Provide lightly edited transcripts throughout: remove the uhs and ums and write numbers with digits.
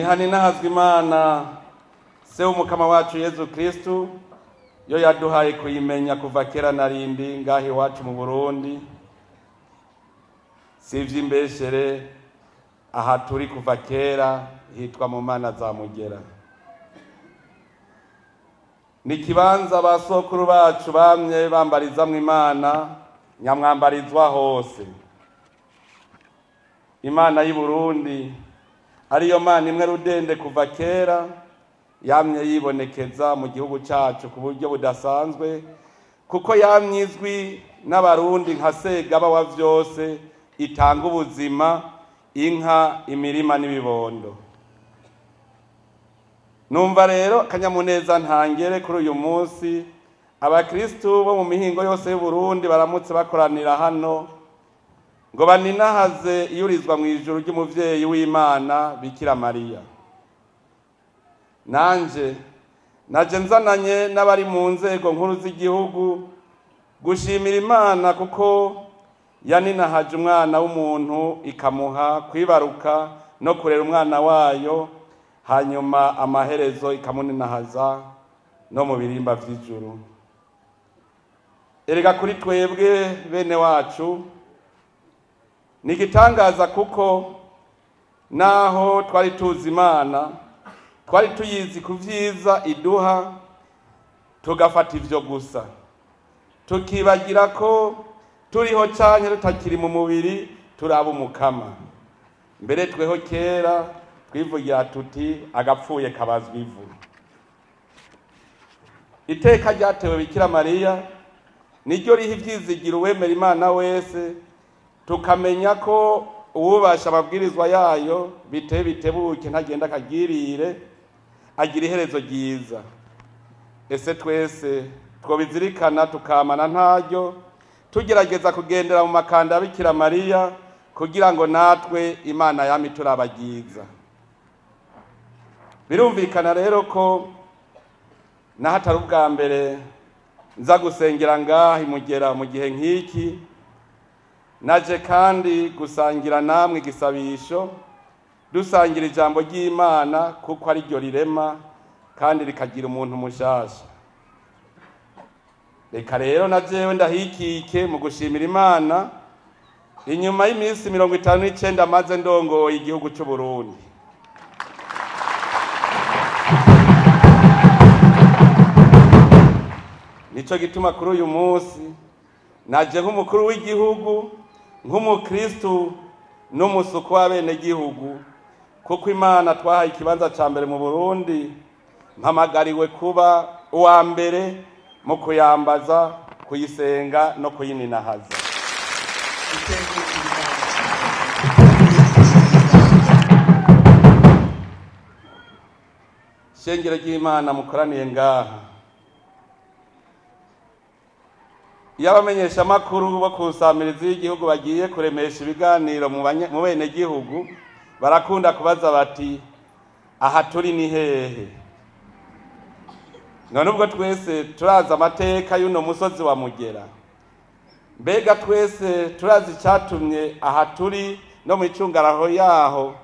Nihaninahazwe Imana se w'Umukama wacu Yezu Kristu, yo yaduhaye kuyimenya kuva kera na rindi ngaha iwacu mu Burundi. Si ivy'imbeshere, aha turi kuva kera hitwa mu mana za Mugera. Ni ikibanza ba sokuru bacu bamye bambarizamwo Imana, nyamwambarizwa hose. Imana y'i Burundi ariyo Mana imwe rudende kuva kera, yamye yibonekeza mu gihugu cacu ku buryo budasanzwe, kuko yamye izwi n'Abarundi nka Segaba wa vyose, itanga ubuzima, inka, imirima n'ibibondo. Numva rero akanyamuneza ntangere kuri uyu munsi abakristu bo mu mihingo yose y'u Burundi baramutse bakoranira hano ngo baninahaze iyurizwa mu ijuru ry'umuvyeyi w'Imana Bikira Mariya. Nanje naje nzananye n'abari mu nzego nkuru z'igihugu gushimira Imana kuko yaninahaje umwana w'umuntu ikamuha kwibaruka no kurera umwana wayo, hanyuma amaherezo ikamuninahaza no mu birimba vy'ijuru. Erega kuri twebwe bene wacu ni igitangaza, kuko naho twari tuzi Imana, twari tuyizi ku vyiza iduha, tugafata ivyo gusa, tukibagira ko turiho canke tutakiri mu mubiri turaba Umukama. Mbere tweho kera twivugira tuti agapfuye kabazwa ivu. Iteka ryatewe Bikira Mariya niryo riha ivyizigiro uwemera Imana wese, tukamenya ko uwubasha amabwirizwa yayo biteye bitebuke ntagenda akagirire, agira iherezo ryiza. Ese twese twobizirikana tukamana ntaryo, tugerageza kugendera mu makanda ya Bikira Mariya kugira ngo natwe Imana yame iturabagiza. Birumvikana rero ko naho atari ubwa mbere nza gusengera ngaha imugera mu gihe nk'iki, naje kandi gusangira namwe igisabisho, dusangira ijambo ry'Imana kuko ari ryo rirema kandi rikagira umuntu mushasha. Reka rero na jewe ndahikike mu gushimira Imana inyuma y'iminsi 59 maze ndongoye igihugu c'u Burundi. Nico gituma kuri uyu munsi naje nk'umukuru w'igihugu, nk'umukristu n'umusuku w'abenegihugu, kuko Imana twahaye ikibanza ca mbere mu Burundi, mpamagariwe kuba uwa mbere mu kuyambaza, kuyisenga no kuyininahaza. Shengero ry'Imana mukoraniye ngaha, iyo abamenyeshamakuru bo ku nsamirizi y'igihugu bagiye kuremesha ibiganiro mu benegihugu, barakunda kubaza bati aha turi ni hehe? None ubwo twese turazi amateka y'uno musozi wa Mugera, mbega twese turazi icatumye aha turi no mu icungaraho yaho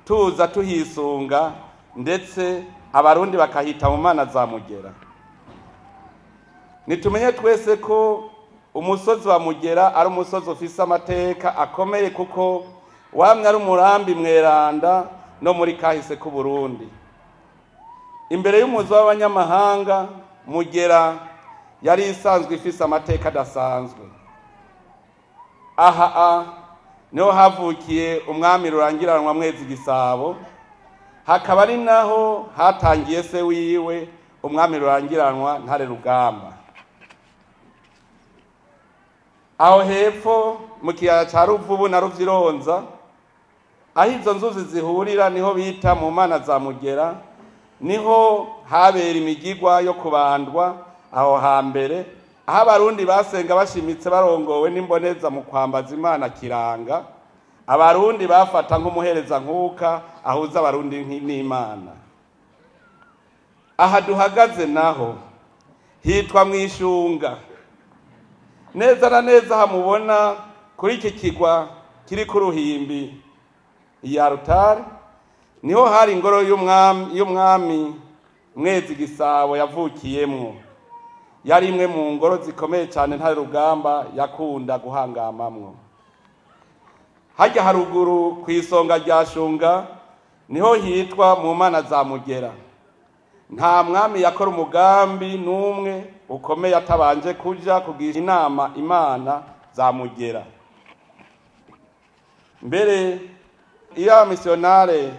tuza tuhisunga, ndetse Abarundi bakahita mu mana za Mugera. Nitumenye twese ko umusozi wa Mugera ari umusozi ufise amateka akomeye, kuko wamye ari umurambi mweranda no muri kahise k'u Burundi. Imbere y'umuzi w'abanyamahanga, Mugera yari isanzwe ifise amateka adasanzwe. Aha a niho havukiye umwami Rurangiranwa Mwezi Gisabo, hakaba ari naho hatangiye se wiwe umwami Rurangiranwa Ntare Rugamba. Aho hepfo mu kiyaya ca Ruvubu na Ruvyironza, aho izo nzuzi zihurira niho bita mu mana za Mugera, niho habera imigigwa yo kubandwa aho hambere, aho Abarundi basenga bashimitse barongowe n'imboneza mu kwambaza Imana kiranga. Abarundi bafata nk'umuhereza nkuka ahuza Abarundi n'Imana. Aha duhagaze naho hitwa Mwishunga. Neza na neza hamubona kuri iki kigwa kiri ku ruhimbi ya Rutare, Niho hari ingoro y'umwami Mwezi Gisabo yavukiyemwo. Yari imwe mu ngoro zikomeye cyane Ntare Rugamba yakunda guhangamamwo. Hajya haruguru ku isonga rya Shunga niho hitwa mu mana za Mugera. Nta mwami yakora umugambi n'umwe ukomeye atabanje kuja kugisha inama imana za Mugera. Mbere iyo abamisiyonare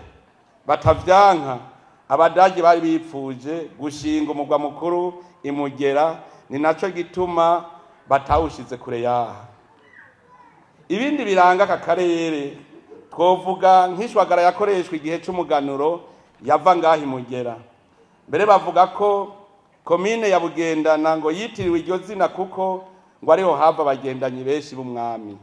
batavyanka, Abadagi bari bipfuje gushinga umugwa mukuru imugera, ni naco gituma batawushize kure yaha. Ibindi biranga aka karere twovuga nk'ishwagara yakoreshwa igihe c'umuganuro yava ngaha imugera. Mbere bavuga ko komine ya Bugendana ngo yitiriwe iryo zina kuko ngo ariho hava abagendanyi benshi b'umwami.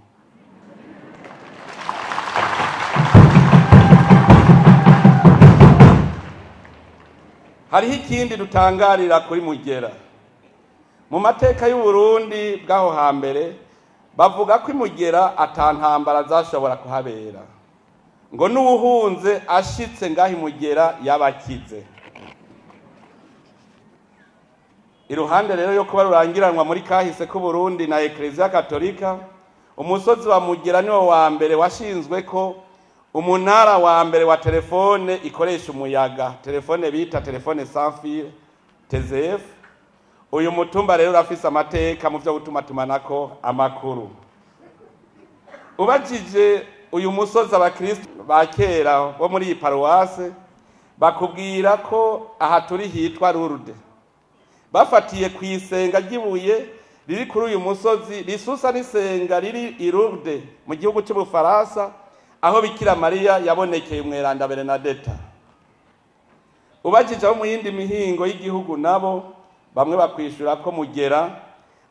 Hariho ikindi dutangarira kuri Mugera. Mu mateka y'u Burundi bw'aho hambere bavuga ko imugera atantambara zashobora kuhabera, ngo n'uwuhunze ashitse ngaho imugera yabakize. Iruhande rero yo kuba rurangiranwa muri kahise k'u Burundi na Eklezia Katolika, umusozi wa Mugera niwo wa mbere washinzwe ko umunara wa mbere wa telefone ikoresha umuyaga, telefone bita telefone sans fil TZF. Uyu mutumba rero urafise amateka mu vyo gutumatumanako amakuru. Ubajije uyu musozi abakristo ba kera bo muri iyi paruwase bakubwira ko aha turi hitwa Lourdes. Bafatiye ku isenga ry'ibuye riri kuri uyu musozi risusa n'isenga riri i Lourdes mu gihugu c'Ubufaransa, aho Bikira Mariya yabonekeye umweranda Bernadette. Ubajije abo mu yindi mihingo y'igihugu nabo bamwe bakwishura ko Mugera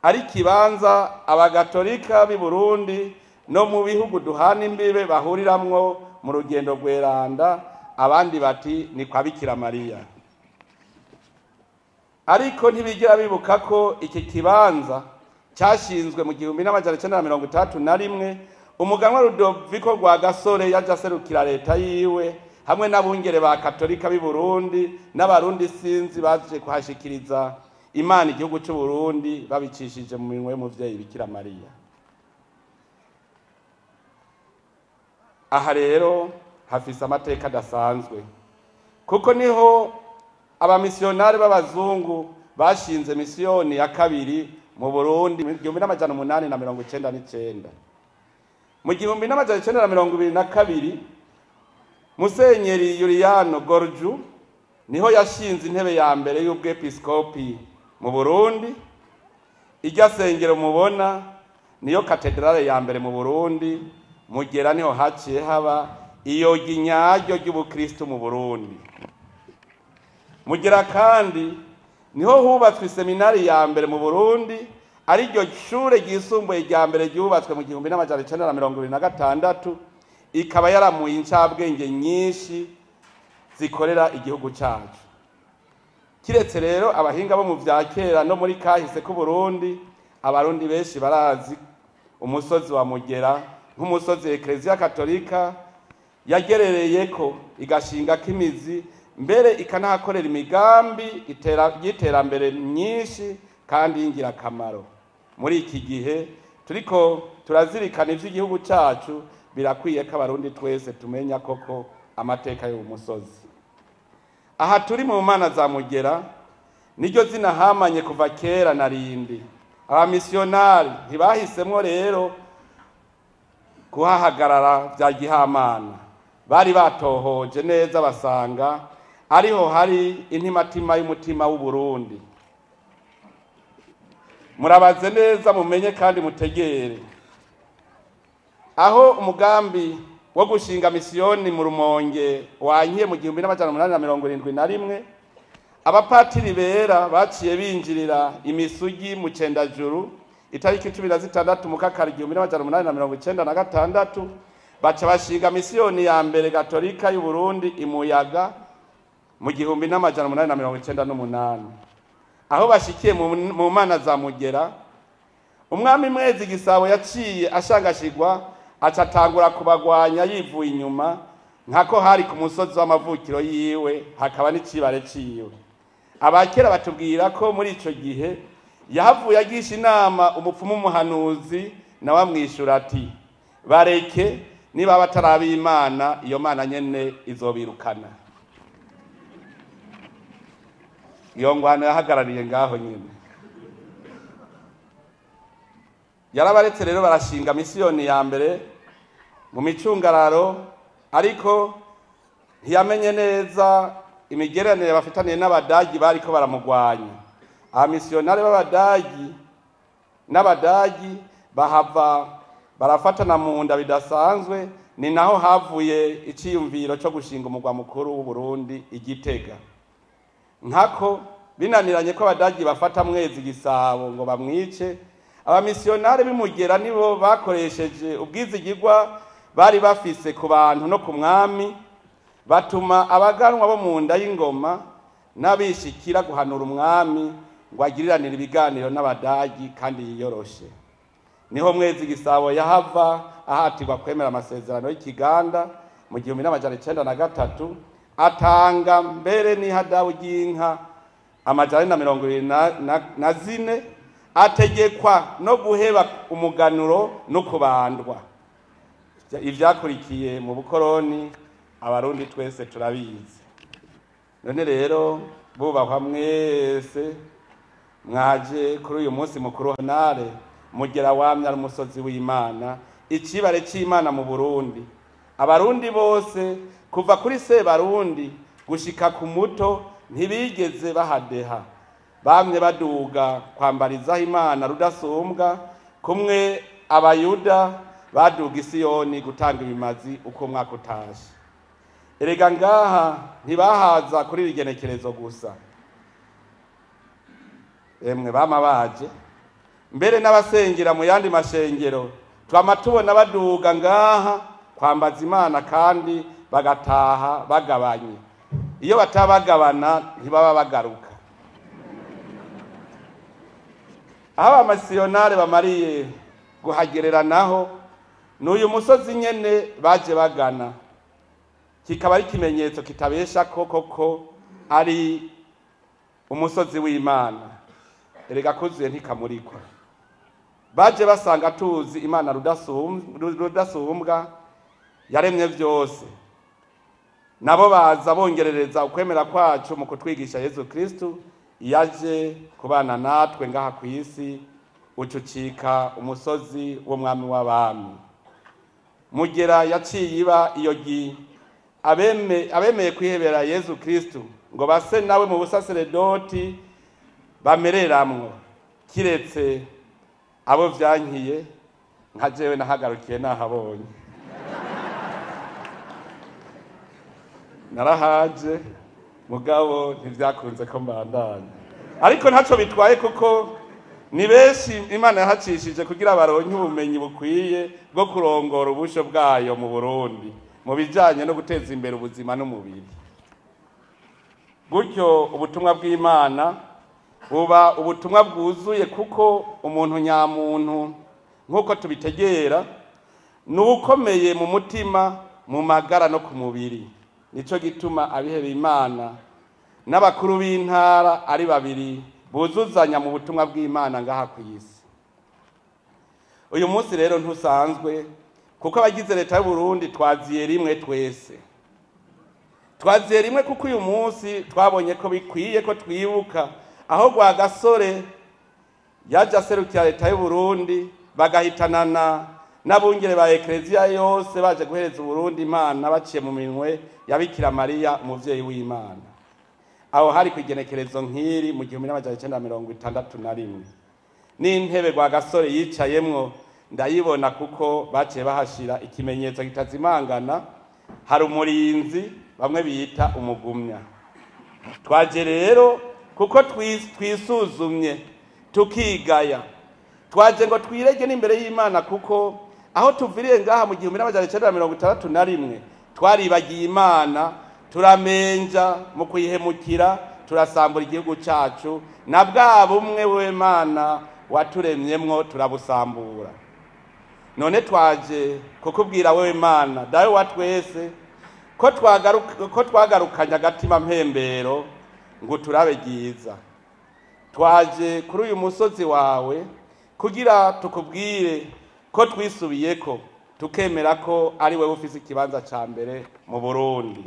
ari kibanza abagatolika b'i Burundi no mu bihugu duhana imbibe bahuriramwo mu rugendo rweranda, abandi bati ni kwa Bikira Mariya. Ariko ntibigera bibuka ko iki kibanza cyashinzwe mu 1961 umuganwa Rudoviko Rwagasore yaje aserukira leta yiwe hamwe n'abungere ba Katolika b'i Burundi n'abarundi sinzi baje kuhashikiriza Imana igihugu cy'u Burundi babicishije mu minwe y'umuvyeyi Bikira Mariya. Aha rero hafise amateka adasanzwe kuko niho abamisiyonari b'abazungu bashinze misiyoni ya kabiri mu Burundi mu 1899. Mu 1922 Musenyeri Juliano Gorju niho yashinze intebe ya mbere y'ubwepiskopi mu Burundi. Irya sengero mubona niyo katedrale ya mbere mu Burundi. Mugera niho haciye haba iyo ginyaryo ry'ubukristo mu Burundi. Mugera kandi niho hubatswe seminari ya mbere mu Burundi, ari ryo shure ryisumbuye rya mbere ryubatswe mu 1926, ikaba yaramuye incabwenge nyinshi zikorera igihugu cyacu. Kiretse rero abahinga bo mu vya kera no muri kahise k'u Burundi, abarundi benshi barazi umusozi wa Mugera nk'umusozi Eklezia Katolika yagerereyeko igashinga k'imizi, mbere ikanahakorera imigambi y'iterambere myinshi kandi y'ingirakamaro. Muri iki gihe turiko turazirikana ivy'igihugu cyacu, birakwiye ko abarundi twese tumenya koko amateka y'uwo musozi. Aha turi mu mana za Mugera niryo zina hamanye kuva kera na rindi. Abamisiyonari ntibahisemwo rero kuhahagarara vya gihamana, bari batohoje neza basanga ariho hari intimatima y'umutima w'u Burundi. Murabaze neza mumenye kandi mutegere. Aho umugambi wo gushinga misiyoni mu Rumonge wankiye mu 1871, abapatiri bera baciye binjirira imisugi mu Cendajuru itariki 16 Mukakaro 1896, baca bashinga misiyoni ya mbere Gatolika y'u Burundi imuyaga mu 1898. Aho bashikiye mu mana za Mugera, umwami Mwezi Gisabo yaciye ashangashigwa, acatangura kubagwanya yivuye inyuma. Nkako hari ku musozi w'amavukiro yiwe, hakaba n'icibare ciwe. Abakera batubwira ko muri ico gihe yahavuye agisha inama umupfumu umuhanuzi, nawe amwishura ati: "Bareke, niba bataraba Imana, iyo Mana nyene izobirukana." Iyo ngwano yahagarariye ngaho nyene. Yarabaretse rero barashinga misiyoni ya mbere mu micungararo, ariko ntiyamenye neza imigereranire bafitaniye n'Abadagi bariko baramugwanya. Abamisiyonari b'Abadagi n'Abadagi bahava barafatana mu nda bidasanzwe. Ni naho havuye iciyumviro cyo gushinga umugwa mukuru w'u Burundi i Gitega. Nkako binaniranye ko Abadagi bafata Mwezi Gisabo ngo bamwice, abamisiyonari b'Imugera nibo bakoresheje ubwizigirwa bari bafise ku bantu no ku mwami, batuma abaganwa bo mu nda y'ingoma n'abishikira guhanura umwami ngo agiriranire ibiganiro n'Abadagi kandi yiyoroshe. Niho Mwezi Gisabo yahava ahatirwa kwemera amasezerano y'Ikiganda mu 1903, atanga mbere n'ihadabu ry'inka 424, ategekwa no guheba umuganuro no kubandwa. Ivyakurikiye mu bukoroni Abarundi twese turabizi. None rero bubahwa mwese mwaje kuri uyu munsi mukuru nare Mugera wamya ari umusozi w'Imana, icibare c'Imana mu Burundi. Abarundi bose kuva kuri Sebarundi gushika ku muto ntibigeze bahadeha, bamye baduga kwambarizaho Imana rudasumbwa, kumwe Abayuda baduga Isiyoni gutanga ibimazi uko umwaka utashe. Erega ngaha ntibahaza kuri iri genekerezo gusa, emwe bama baje mbere n'abasengera mu yandi mashengero twama tubona baduga ngaha kwambaza Imana, kandi bagataha bagabanye. Iyo batabagabana ntibaba bagaruka. Aho abamisiyonari bamariye guhagerera naho n'uyu musozi nyene baje bagana, kikaba ari ikimenyetso kitabesha ko koko ari umusozi w'Imana. Erega kuzuye ntikamurikwa. Baje basanga tuzi Imana rudasumbwa yaremye vyose, nabo baza bongerereza ukwemera kwacu mu kutwigisha Yezu Kristu yaje kubana natwe ngaha kw'isi, ucucika umusozi w'umwami w'abami. Mugera yaciye iba iyo gi abemeye kwihebera Yezu Kristu ngo base nawe mu busaseredoti bamereramwo, kiretse abo vyankiye nka jewe nahagarukiye nahabonye. Narahaje mugabo ntivyakunze ko mbandanya, ariko ntaco bitwaye kuko ni benshi Imana yahacishije kugira baronke ubumenyi bukwiye bwo kurongora ubusho bwayo mu Burundi mu bijanye no guteza imbere ubuzima n'umubiri. Gutyo ubutumwa bw'Imana buba ubutumwa bwuzuye, kuko umuntu nyamuntu nk'uko tubitegera ni ukomeye mu mutima, mu magara no ku mubiri. Nico gituma abiheba Imana n'abakuru b'intara ari babiri buzuzanya mu butumwa bw'Imana ngaha kw'isi. Uyu munsi rero ntusanzwe, kuko abagize leta y'u Burundi twaziye rimwe twese. Twaziye rimwe kuko uyu munsi twabonye ko bikwiye ko twibuka aho Rwagasore yaje aserukira leta y'u Burundi, bagahitanana n'abungere ba Eklezia yose baje guhereza Uburundi Imana baciye mu minwe ya Bikira Mariya umuvyeyi w'Imana. Aho hari kwigenekerezo nk'iri mu 1961. N'intebe Rwagasore yicayemwo ndayibona, kuko baciye bahashira ikimenyetso kitazimangana, hari umurinzi bamwe bita umugumya. Twaje rero kuko twisuzumye tukigaya, twaje ngo twirege n'imbere y'Imana, kuko aho tuviriye ngaha mu 1961 twaribagiye Imana, turamenja mu kuyihemukira, turasambura igihugu cacu, na bwa bumwe w'Imana waturemyemwo turabusambura. None twaje kukubwira wewe Mana dawe wa twese Ko twagarukanye agatima mpembero ngo turabe ryiza, twaje kuri uyu musozi wawe kugira tukubwire ko twisubiyeko, tukemera ko ari wewe ufise ikibanza ca mbere mu Burundi.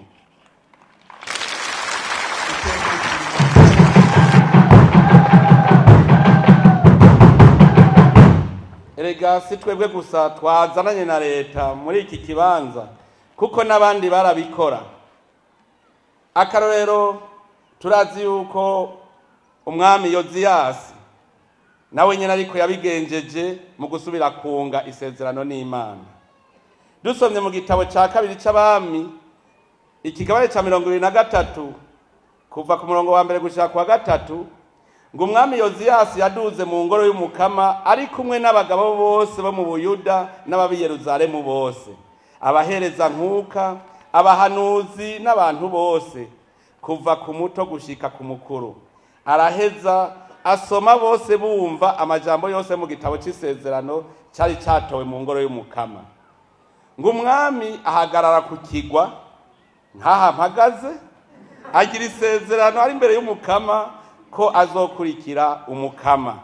Erega si twebwe gusa twazananye na leta muri iki kibanza, kuko n'abandi barabikora. Akarorero, turazi yuko umwami Yoziyasi nawe nyene ariko yabigenjeje mu gusubira kunga isezerano n'Imana. Dusomye mu gitabo ca kabiri c'Abami, ikigabane ca 23, kuva ku murongo wa mbere gushika ku wa gatatu, ngo umwami Yoziyasi yaduze mu ngoro y'Umukama ari kumwe n'abagabo bose bo mu Buyuda n'ab'i Yeruzalemu bose, abahereza nkuka, abahanuzi n'abantu bose, kuva ku muto gushika ku mukuru. Araheza asoma bose bumva amajambo yose mu gitabo c'isezerano cari catowe mu ngoro y'Umukama. Ngo umwami ahagarara ku kigwa nkaha mpagaze, agira isezerano ari imbere y'Umukama ko azokurikira Umukama,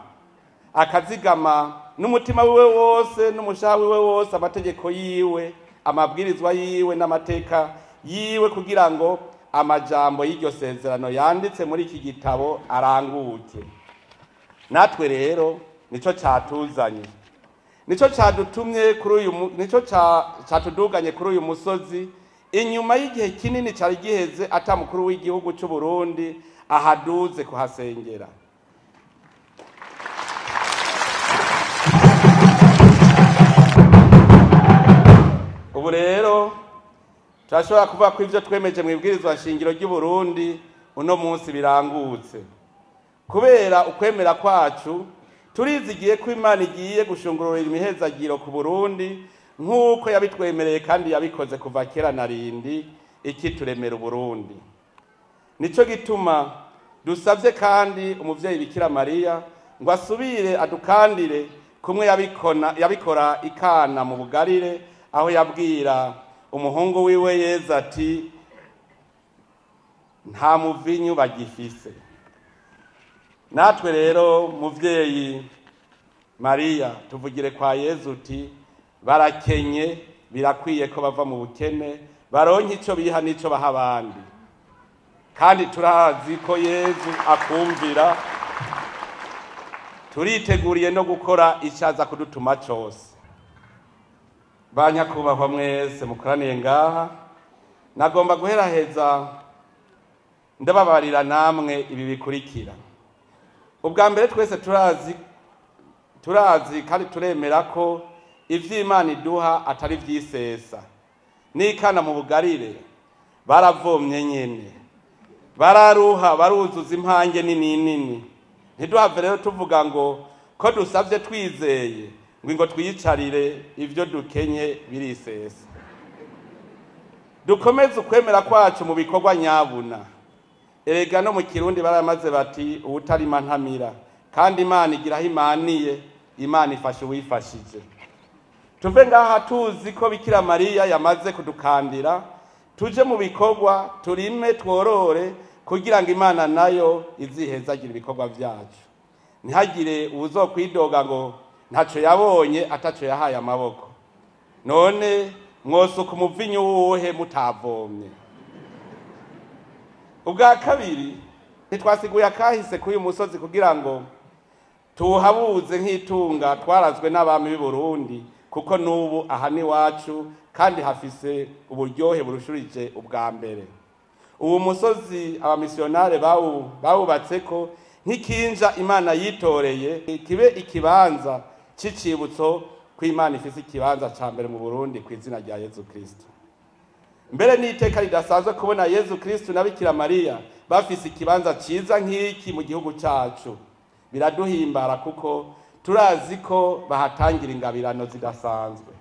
akazigama n'umutima wiwe wose n'umushaha wiwe wose amategeko yiwe, amabwirizwa yiwe n'amateka yiwe, kugira ngo amajambo y'iryo sezerano yanditse muri iki gitabo aranguke. Natwe rero nico catuzanye, nico cadutumye kuri uyu, nico catuduganye kuri uyu musozi inyuma y'igihe kinini cari giheze ata mukuru w'igihugu c'u Burundi ahaduze kuhasengera. Ubu rero turashobora kuvuga ko ivyo twemeje mu ibwirizwa shingiro ry'u Burundi uno munsi birangutse. Kubera ukwemera kwacu, turizigiye ko Imana igiye gushungurura imihezagiro ku Burundi nk'uko yabitwemereye kandi yabikoze kuva kera na rindi ikituremera Uburundi. Nico gituma dusavye kandi umuvyeyi Bikira Mariya ngo asubire adukandire kumwe yabikora ikana mu Bugarire, aho yabwira umuhungu wiwe Yezu ati nta muvinyu bagifise. Natwe rero muvyeyi Mariya tuvugire kwa Yezu uti barakenye, birakwiye ko bava mu bukene, baronke ico biha n'ico baha abandi. Kandi turazi ko Yezu akumvira, turiteguriye no gukora icaza kudutuma cose. Ba nyakubahwa mwese mukoraniye ngaha, nagomba guheraheza ndababarira namwe ibi bikurikira. Ubwa mbere, twese turazi kandi turemera ko ivy'Imana iduha atari vyisesa. N'ikana mu Bugarire baravomye nyene, bararuha, baruzuza impange nini nini. Ntiduhave rero tuvuga ngo ko dusavye twizeye ngo twiyicarire ivyo dukenye birisesa. Dukomeze ukwemera kwacu mu bikorwa nyabuna. Erega no mu Kirundi baramaze bati uwutarima ntamira, kandi Imana igira aho imaniye, Imana ifasha uwifashije. Tuve ngaha tuzi ko Bikira Mariya yamaze kudukandira, tuje mu bikorwa, turime tworore, kugira ngo Imana nayo izihezagire ibikorwa vyacu. Ntihagire uwuzokwidoga ngo ntaco yabonye ataco yahaye amaboko. None mwosuka umuvinyu wuhe mutavomye? Ubwa kabiri, ntitwasiguye akahise k'uyu musozi kugira ngo tuhabuze nk'itunga twarazwe n'abami b'i Burundi, kuko n'ubu aha ni iwacu kandi hafise uburyohe burushurije ubwa mbere. Uwo musozi abamisiyonare bawubatseko nk'ikinja Imana yitoreye kibe ikibanza c'icibutso ko Imana ifise ikibanza ca mbere mu Burundi ku izina rya Yezu Kristo. Mbere n'iteka ridasanzwe kubona Yezu Kristo na Bikira Mariya bafise ikibanza ciza nk'iki mu gihugu cacu. Biraduhimbara kuko turazi ko bahatangira ingabirano zidasanzwe.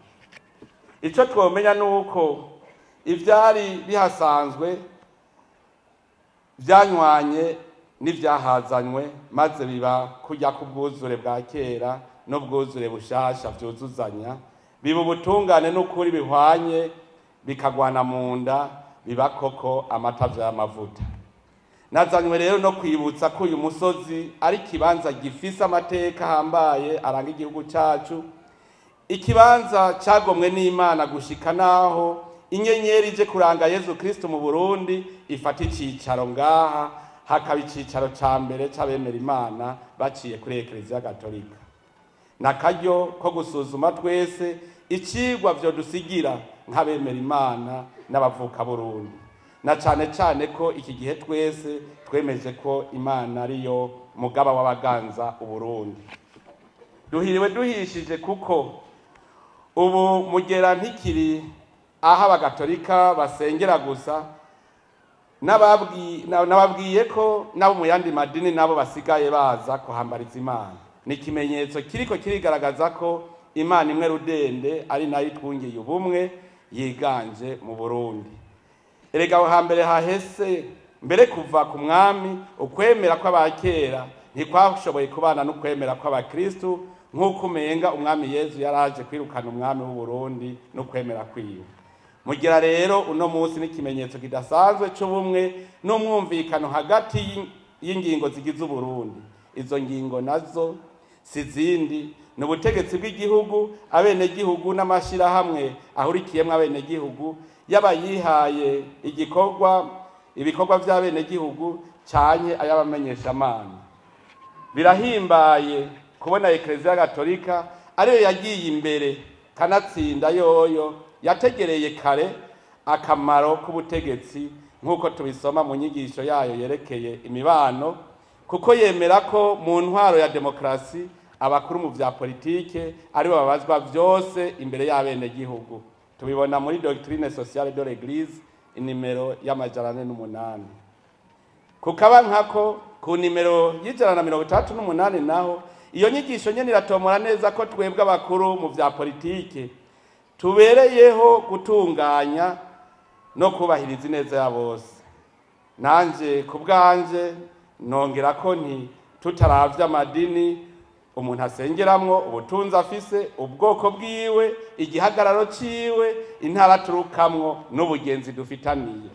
Ico twomenya nuko ivyari bihasanzwe vyanywanye n'ivyahazanywe, maze biba kujya ku bwuzure bwa kera n'ubwuzure bushasha vyuzuzanya, biba ubutungane n'ukuri bihwanye, bikagwana mu nda, Biba koko amata vy'amavuta. Nazanywe rero no kwibutsa ko uyu musozi ari ikibanza gifise amateka ahambaye aranga igihugu cacu, ikibanza cagomwe n'Imana gushika naho inyenyeri ije kuranga Yezu Kristo mu Burundi ifata icicaro ngaha, hakaba icicaro ca mbere c'abemera Imana baciye kuri Ekereziya Gatolika. Nakaryo ko gusuzuma twese icigwa vyodusigira nk'abemera Imana n'abavuka Burundi, na cane cane ko iki gihe twese twemeje ko Imana ariyo mugaba w'abaganza Uburundi. Duhiriwe duhishije kuko ubu Mugera ntikiri aho abagatolika basengera gusa, nababwiye ko nabo mu yandi madini nabo basigaye baza kuhambariza Imana. Ni ikimenyetso kiriko kirigaragaza ko Imana imwe rudende ari nayo itwungiye ubumwe yiganje mu Burundi. Erega aho hambere hahese, mbere kuva ku mwami, ukwemera kw'abakera ntikwashoboye kubana n'ukwemera kw'abakristu, nk'uko umenga umwami Yezu yaraje kwirukana umwami w'u Burundi n'ukwemera kwiwe. Mugira rero uno munsi n'ikimenyetso kidasanzwe c'ubumwe n'umwumvikano hagati y'ingingo zigize Uburundi. Izo ngingo nazo si zindi, ni ubutegetsi bw'igihugu, abenegihugu n'amashirahamwe ahurikiyemwo abenegihugu, yaba yihaye ibikorwa vy'abenegihugu canke ay'abamenyeshamana. Birahimbaye kubona Ekereziya Gatolika ariyo yagiye imbere kanatsinda yoyo yategereye kare akamaro k'ubutegetsi, nk'uko tubisoma mu nyigisho yayo yerekeye imibano, kuko yemera ko mu ntwaro ya demokarasi abakuru mu vya politike aribo babazwa vyose imbere y'abenegihugu. Tubibona muri Doctrine sociale de l'Église, inimero y'408. Kukaba nkako ku nimero y'168 naho iyo nyigisho nyene iratomora neza ko twebwe abakuru mu vya politike tubereyeho gutunganya no kubahiriza ineza ya bose. Nanje ku bwanje nongera ko nti tutaravye amadini umuntu asengeramwo, ubutunzi afise, ubwoko bwiwe, igihagararo ciwe, intara aturukamwo n'ubugenzi dufitaniye.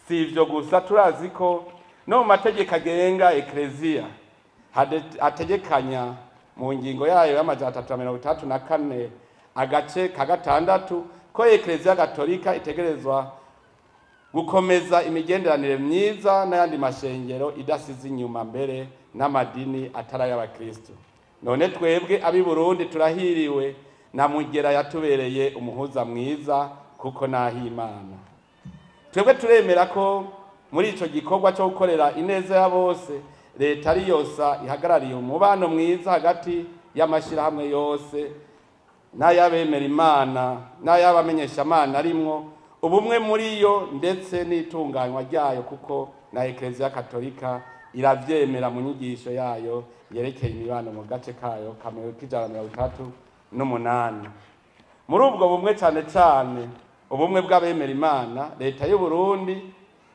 Si ivyo gusa, turazi ko no mu mategeko agenga Ekereziya ategekanya mu ngingo yayo y'334 agace ka 6 ko Ekereziya Gatolika itegerezwa gukomeza imigenderanire myiza n'ayandi mashengero idasize inyuma mbere n'amadini atari ay'abakristo. None twebwe ab'i Burundi turahiriwe na Mugera yatubereye umuhuza mwiza, kuko naho Imana. Twebwe turemera ko muri ico gikorwa cyo gukorera ineza ya bose leta ari yosa ihagarariye umubano mwiza hagati y'amashirahamwe yose n'ay'abemera Imana n'ay'abamenyeshamana arimwo ubumwe muri yo ndetse n'itunganywa ryayo, kuko na Ekereziya Katolika iravyemera mu nyigisho yayo yerekeye imibano mu gace kayo kamwe k'138. Muri ubwo bumwe, cane cane ubumwe bw'abemera Imana, leta y'u Burundi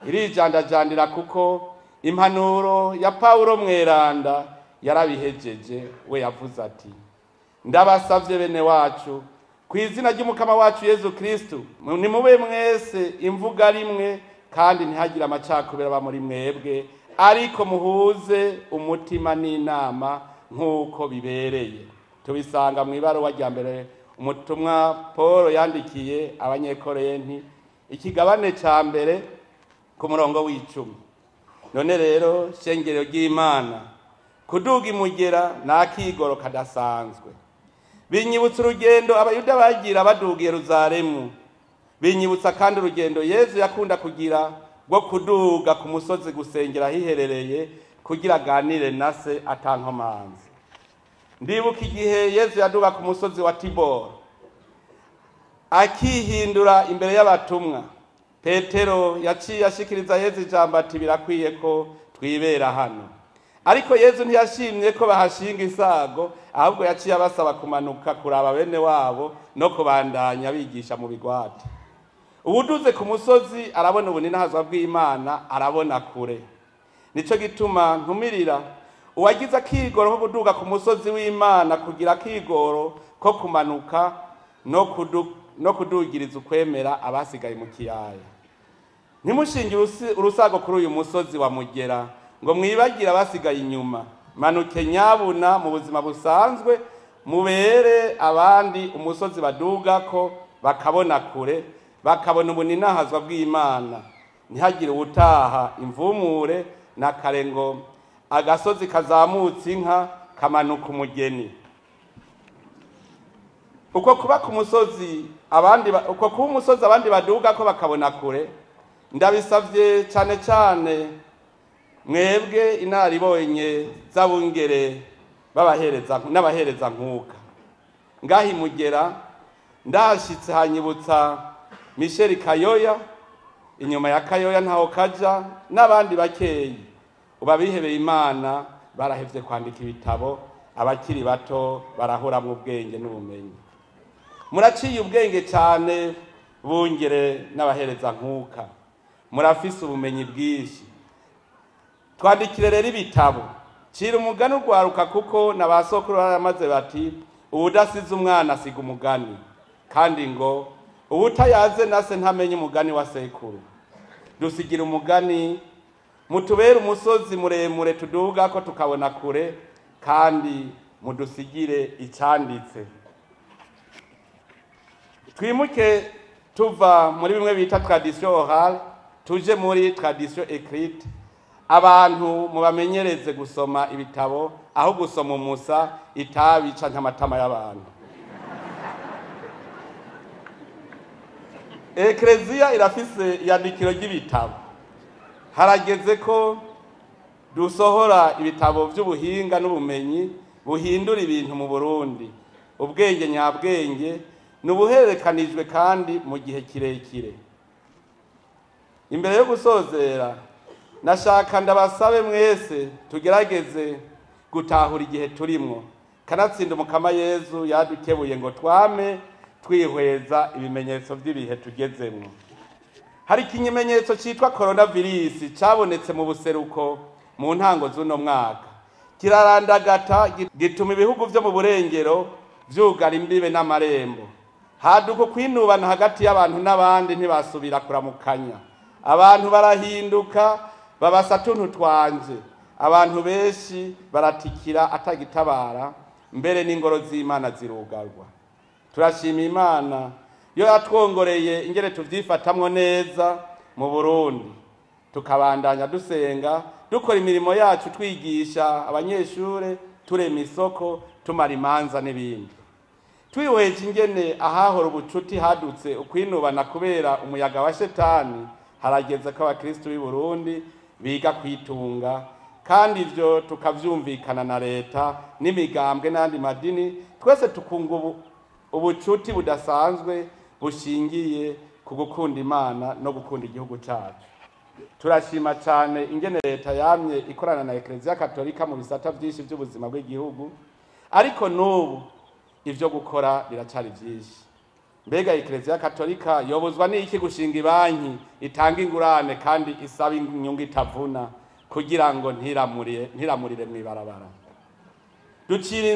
irijandajandira, kuko impanuro ya Paulo Mweranda yarabihejeje. We yavuze ati: ndabasavye bene wacu ku izina ry'umukama wacu Yezu Kristu, nimube mwese imvuga rimwe, kandi ntihagire amacakubiri aba muri mwebwe, ariko muhuze umutima n'inama nk'uko bibereye. Tubisanga mu ibaruwa rya mbere umutumwa Paul yandikiye abanyekorenti, ikigabane ca mbere ku murongo w'10. None rero shengero ry'Imana, kuduga imugera n'akigoro kadasanzwe. Binyibutsa urugendo abayuda bagira baduga Yeruzalemu. Binyibutsa kandi urugendo Yezu yakunda kugira rwo kuduga ku musozi gusengera ahiherereye kugira aganire na se atankomanzi. Ndibuka igihe Yezu yaduga ku musozi wa Tibor akihindura imbere y'abatumwa. Petero yaciye ashikiriza Yezu ijambo ati: birakwiye ko twibera hano. Ariko Yezu ntiyashimye ko bahashinga isago, ahubwo yaciye abasaba kumanuka kuraba bene wabo no kubandanya bigisha mu bigwati. Uwuduze ku musozi arabona ubuninahazwa bw'Imana, arabona kure. Nico gituma ntumirira uwagize akigoro ko kuduga ku musozi w'Imana kugira akigoro ko kumanuka no kudugiriza ukwemera abasigaye mu kiyaya. Ntimushinge urusago kuri uyu musozi wa Mugera ngo mwibagire abasigaye inyuma. Manuke nyabuna mu buzima busanzwe, mubere abandi umusozi badugako bakabona kure, bakabona ubuninahazwa bw'Imana. Ntihagire uwutaha imvumure na kare ngo agasozi kazamutse inka kamanuka umugeni. Uko kuba ku musozi abandi, uko kuba umusozi abandi badugako bakabona kure, ndabisavye cane cane mwebwe inararibonye z'abungere b'abahereza n'abahereza nkuka. Ngaha i Mugera ndahashitse hanyibutsa Michel Kayoya, inyuma ya Kayoya ntaho kaja n'abandi bakeyi. Ubu abihebeye Imana barahevye kwandika ibitabo, abakiri bato barahuramwo ubwenge n'ubumenyi. Muraciye ubwenge cane bungere n'abahereza nkuka, murafise ubumenyi bwinshi. Twandikire rero ibitabo, cira umugani urwaruka, kuko na ba sokuru baramaze bati uwudasize umwana asiga umugani, kandi ngo uwutayaze nase ntamenye umugani wa sekuru. Dusigira umugani, mutubere umusozi muremure tuduga ko tukabona kure, kandi mudusigire icanditse. Twimuke tuva muri bimwe bita tradition orale tuje muri tradition écrite. Abantu mubamenyereze gusoma ibitabo aho gusoma umusa, itabi canke amatama y'abantu. Eklezia irafise iyandikiro ry'ibitabo. Harageze ko dusohora ibitabo vy'ubuhinga n'ubumenyi buhindura ibintu mu Burundi. Ubwenge nyabwenge nubuhererekanijwe kandi mu gihe kirekire. Imbere yo gusozera, nashaka ndabasabe mwese tugerageze gutahura igihe turimwo. Kanatsinda Umukama Yezu yadukebuye ngo twame twihweza ibimenyetso vy'ibihe tugezemwo. Hari ikimenyetso citwa coronavirus cabonetse mu buseruko mu ntango z'uno mwaka. Kirarandagata gituma ibihugu vyo mu burengero vyugara imbibe n'amarembo. Haduka kwinubana hagati y'abantu n'abandi, ntibasubira kuramukanya. Abantu barahinduka babasa tuntu twanje. Abantu benshi baratikira atagitabara, mbere n'ingoro z'Imana zirugarwa. Turashima Imana yo yatwongoreye ingere tuvyifatamwo neza mu Burundi, tukabandanya dusenga, dukora imirimo yacu, twigisha abanyeshure, turema isoko, tumara imanza n'ibindi. Twihweje ingene ahahora ubucuti hadutse ukwinubana kubera umuyaga wa shetani, harageze ko abakristu b'i Burundi biga kwitunga, kandi ivyo tukavyumvikana na leta n'imigambwe n'andi madini, twese tukunga ubucuti budasanzwe bushingiye ku gukunda Imana no gukunda igihugu cacu. Turashima cane ingene leta yamye ikorana na Eklezia Katolika mu bisata vyinshi vy'ubuzima bw'igihugu, ariko n'ubu ivyo gukora biracari vyinshi. Mbega Eklezia Katolika yobuzwa n'iki gushinga ibanki itanga ingurane kandi isaba inyungu itavuna kugira ngo ntiramurire mw'ibarabara? Ducira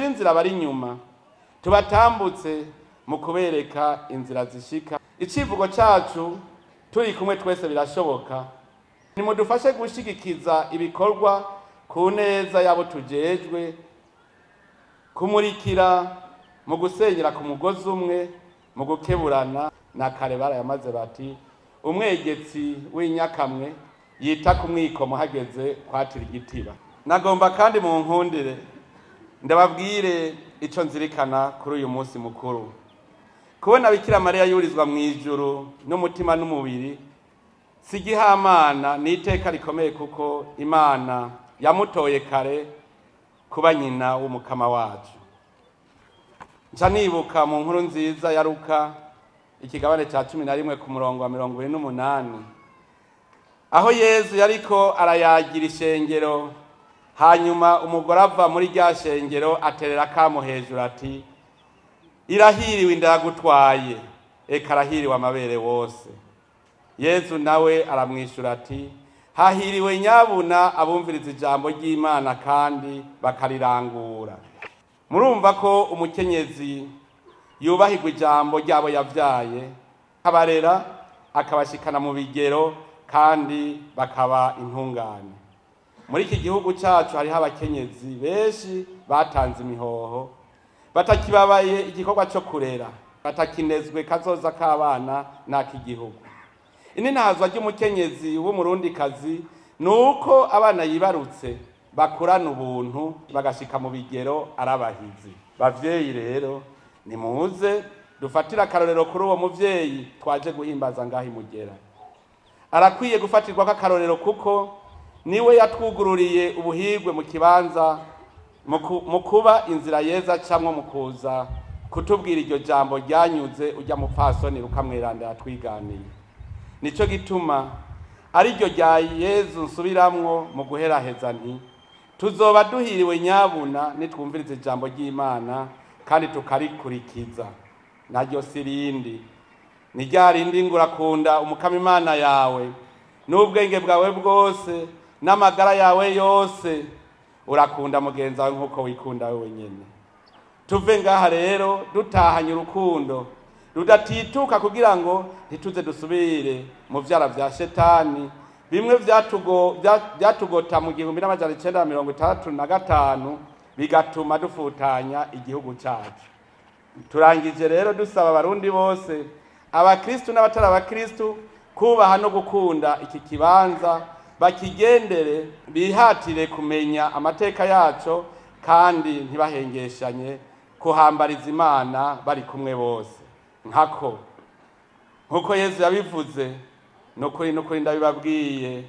inzira abari inyuma, tubatambutse mu kubereka inzira zishika. Icivugo cacu turi kumwe twese birashoboka. Nimudufashe gushigikiza ibikorwa ku neza yabo tujejwe, kumurikira mu gusenyera ku mugozi umwe, mu gukeburana. Na kare barayamaze bati umwegetsi w'inyakamwe yita ku mwikomo hageze kwatira igitiba. Nagomba kandi mu nkundire ndababwire ico nzirikana kuri uyu munsi mukuru. Kubona Bikira Mariya yurizwa mu ijuru n'umutima n'umubiri si igihamana, ni iteka rikomeye, kuko Imana yamutoye kare kuba nyina w'umukama wacu. Nca nibuka mu nkuru nziza ya Luka ikigabane ca 11 ku murongo wa 28, aho Yezu yariko arayagira ishengero, hanyuma umugore ava muri rya shengero aterera akamo hejuru ati irahiriwe inda yagutwaye, eka arahiriwe amabere wose. Yezu nawe aramwishura ati hahiriwe nyabuna abumviriza ijambo ry'Imana kandi bakarirangura. Murumva ko umukenyezi yubahirwa ijambo ryabo yavyaye, abarera akabashikana mu bigero kandi bakaba intungane. Muri iki gihugu cyacu hariho abakenyezi benshi batanze imihoho, batakibabaye igikorwa cyo kurera, batakinezwe kazoza k'abana n'ak'igihugu. Ininahazwa ry'umukenyezi w'umurundikazi ni uko abana yibarutse bakurana ubuntu bagashika mu bigero arabahizi. Bavyeyi rero, nimuze dufatire akarorero kuri uwo muvyeyi twaje guhimbaza ngaho imugera. Arakwiye gufatirwako akarorero kuko niwe yatwugururiye ubuhigwe mu kibanza mu kuba inzira yeza camwo mu kuza kutubwira iryo jambo ryanyuze ujya mupfasoni rukamweranda yatwiganiye. Nico gituma ariryo rya Yezu nsubiramwo mu guheraheza nti tuzoba duhiriwe nyabuna nitwumviriza ijambo ry'Imana kandi tukarikurikiza. Naryo si rindi, ni rya rindi ngo urakunda Umukama Imana yawe n'ubwenge bwawe bwose n'amagara yawe yose, urakunda mugenzi wawe nk'uko wikunda wewe nyene. Tuve ngaha rero dutahanye urukundo rudatituka kugira ngo ntituze dusubire mu vyara vya shetani bimwe vyatugota mu 1965 bigatuma dufutanya igihugu cacu. Turangije rero dusaba abarundi bose, abakristu n'abatari abakristu, kubaha no gukunda iki kibanza, bakigendere, bihatire kumenya amateka yaco kandi ntibahengeshanye kuhambariza Imana bari kumwe bose. Nkako nkuko Yezu yabivuze, nukuri nukuri ndabibabwiye,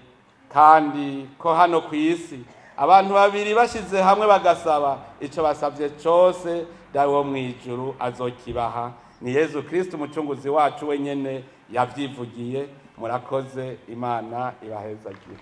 kandi ko hano ku isi abantu babiri bashize hamwe bagasaba ico basavye cose, Dawe wo mw'ijuru azokibaha. Ni Yezu Kristo umucunguzi wacu wenyene yavyivugiye. Murakoze, Imana ibahezagire.